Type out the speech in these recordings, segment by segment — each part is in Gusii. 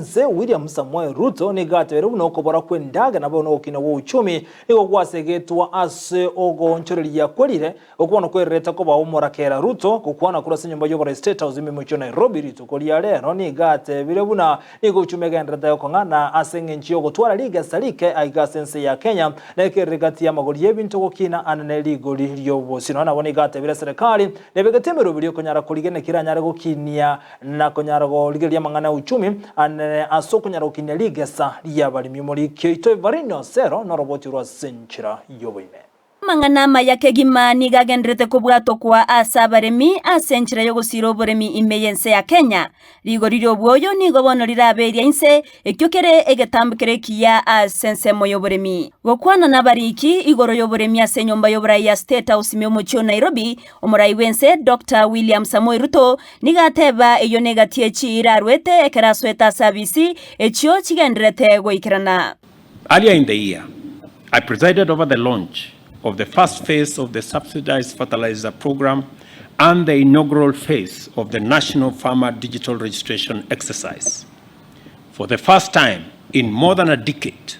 Nse William Samoei Ruto nigo atebire buna okobora kw'endagera nabo nogokina gw'ouchumi nigo gwasegetwa ase ogoonchoreria kwerire okwo bono kwererete koba omorakera. Ruto gokwana korwa ase enyomba y'oborai State House ime mochie o Nairobi rituko ria rero nigo atebire buna nigo uchumi egendererete gokong'ana ase eng'encho y'ogotwara rigesa rike aiga ase ense ya Kenya na ekerire gati y'amagori y'ebinto gokina anene rigori ri'obosio. Nonya nabo nigo atebire eserekari nebegete emeroberi okonyara korigia naki eranyare gokinia na konyara korigereria amang'ana a uchumi anene ase okonyara gokinia rigesa ri'abaremi. Omoriki oito Evarine Osero noroboti orwo ase enchera y'oboime. Amang'ana amaya kegima nigo agendererete kobwatokwa ase abaremi ase enchera y'ogosiira oboremi ime y'ense ya Kenya. Rigori ri'obwoyo nigo bono rirabe eria inse, ekio kere egetambo kere ekiya ase ensemo y'oboremi. Gokwana nabariki igoro y'oboremi ase enyomba y'oborai ya State House ime omochie o Nairobi, omorai bw'ense Doctor William Samoei Ruto nigo ateba eyio negati echi arwete ekero asoete ase abisi, echio chigendererete goikerana. Earlier in the year, I presided over the launch of the first phase of the subsidized fertilizer program and the inaugural phase of the National Farmer Digital Registration exercise. For the first time in more than a decade,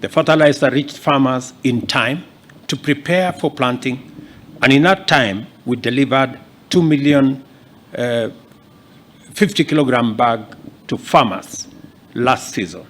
the fertilizer reached farmers in time to prepare for planting, and in that time we delivered 2 million uh, 50 kilogram bag to farmers last season.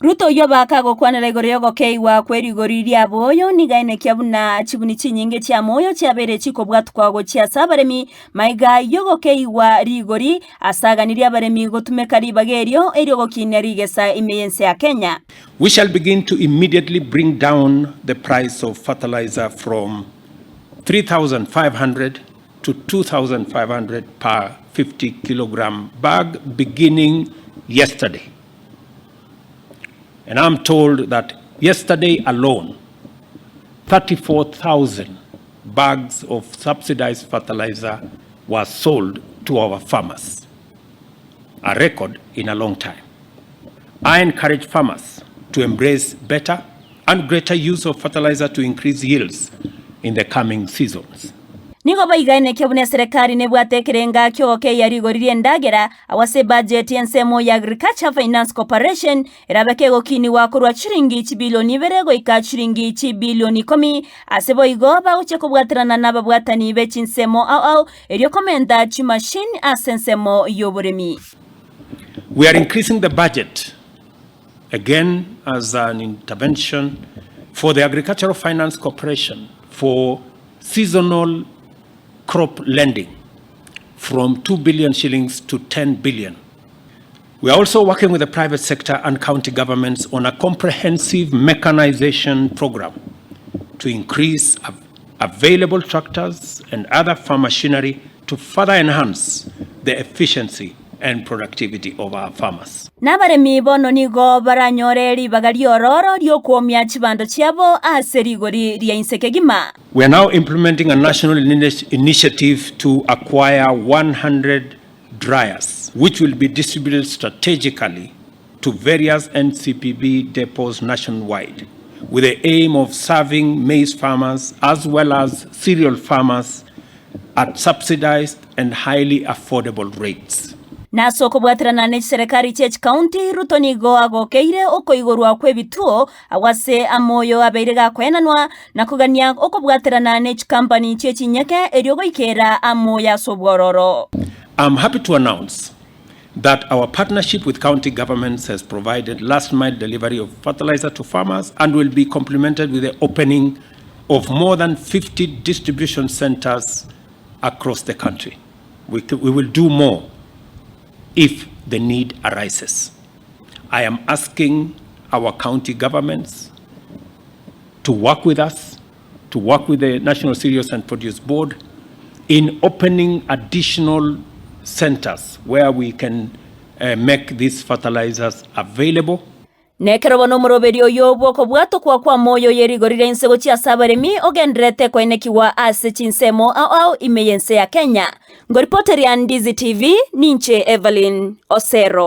Ruto oyio bakagokwanera igoro y'ogokeigwa kwe rigori ri'aboyo, nigo aenekia buna chibuni chinyinge chi'amoyo chiabeire chikobwatukwa gochia ase abaremi, maiga y'ogokeigwa rigori, ase aganirie abaremi gotumeka ribaga erio erio gokinia rigesa ime y'ense ya Kenya. We shall begin to immediately bring down the price of fertilizer from 3,500 to 2,500 per 50 kilogram bag beginning yesterday. And I'm told that yesterday alone, 34,000 bags of subsidized fertilizer were sold to our farmers, a record in a long time. I encourage farmers to embrace better and greater use of fertilizer to increase yields in the coming seasons. Nigo baiganekia buna eserekari nebwate ekerenga ki'ogokeyia rigori ri'endagera agwo ase ebajeti y'ensemo ya Agriculture Finance Corporation erabe kegokinigwa korwa chiringi chibilioni ibere goika chiringi chibilioni ikomi ase boigo bagochia kobwaterana nababwatani be chinsemo ao ao erio komenta chimashini ase ensemo y'oboremi. We are increasing the budget again as an intervention for the Agricultural Finance Corporation for seasonal crop lending from 2 billion shillings to 10 billion. We are also working with the private sector and county governments on a comprehensive mechanization program to increase av available tractors and other farm machinery to further enhance the efficiency and productivity of our farmers. Nabaremi bono nigo baranyore ribaga ri'ororo ri'okwomia chibando chiabo ase rigori ria inse kegima. We are now implementing a national initiative to acquire 100 dryers, which will be distributed strategically to various NCPB depots nationwide, with the aim of serving maize farmers as well as cereal farmers at subsidized and highly affordable rates. Na ase okobwaterana ne chiserekari chie chikaunti, Ruto nigo agokeire okoigorwa kw'ebituo agwo ase amoyo abeire gakoenanwa na kogania okobwaterana ne chikampani chie chinyeke erio goikera amoyo ase obwororo. I'm happy to announce that our partnership with county governments has provided last mile delivery of fertilizer to farmers and will be complemented with the opening of more than 50 distribution centers across the country. We, we will do more if the need arises. I am asking our county governments to work with us, to work with the National Cereals and Produce Board in opening additional centers where we can uh, make these fertilizers available. Nekero bono omoroberi oyo bw'okobwatokwa kw'amoyo ye rigori ria inse gochia ase abaremi ogendererete koenekigwa ase chinsemo ao ao ime y'ense ya Kenya. Ngoripoteria Ndizi TV, ninche Evelyn Osero.